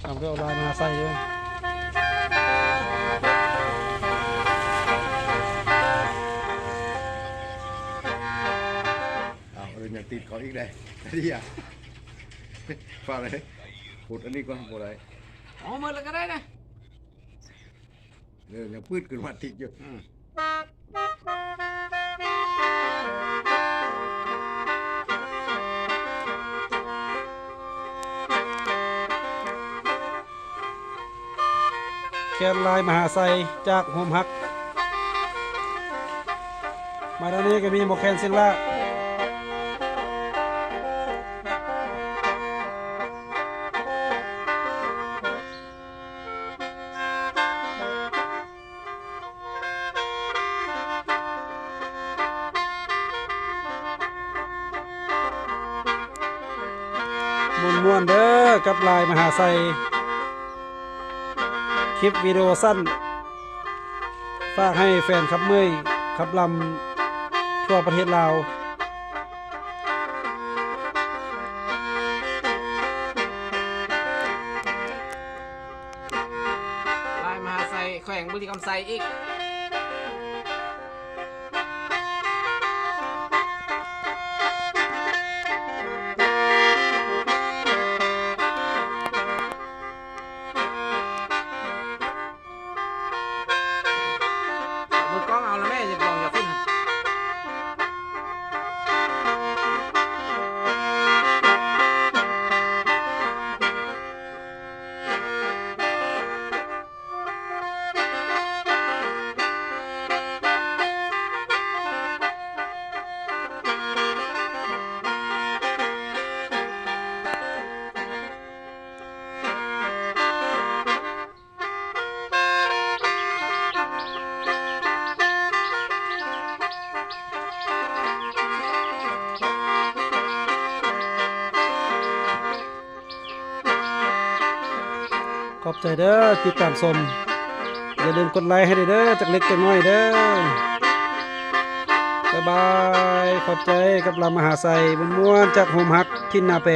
ເອົາເດີ ເອົາລາຍມະຫາໄຊເດີ. ອ້າວ ເອີ ຍັງຕິດເຂົາອີກໄດ໋ ອັນນີ້ອະ ຝາກເລີຍ ກົດອັນນີ້ກ່ອນ ບໍ່ໄດ້ ເອົາໝົດແລ້ວກໍໄດ້ນະ. ເອີ ຍັງປຶດຂຶ້ນມາຕິດຢູ່. ອືມ ແຄນລາຍມະຫາໄຊຈາກໂຮມຮັກ. ມາດ້ານນີ້ກໍມີໝໍ້ແຄນສິນລາ. ມ່ວນໆເດີກັບລາຍມະຫາໄຊ. ຄລິບວິດີໂອສັ້ນ ຝາກໃຫ້ແຟນຄລັບເມີຍ ຄລັບລຳ ທົ່ວປະເທດລາວ. ລາຍມະຫາໄຊ ແຂວງບໍລິຄຳໄຊອີກ. ມືກ້ອງເອົາລະແມ່ ຢ່າກອງຢ່າຟື້ນ. ຂອບໃຈເດີ ຕິດຕາມຊົມ. ຢ່າລືມກົດໄລໃຫ້ແດ່ເດີ ຈັກເລັກຈັກນ້ອຍເດີ. ບາຍບາຍ. ຂອບໃຈກັບລາຍມະຫາໄຊ ມ່ວນໆ ຈາກໂຮມຮັກຖິ່ນນາແປ.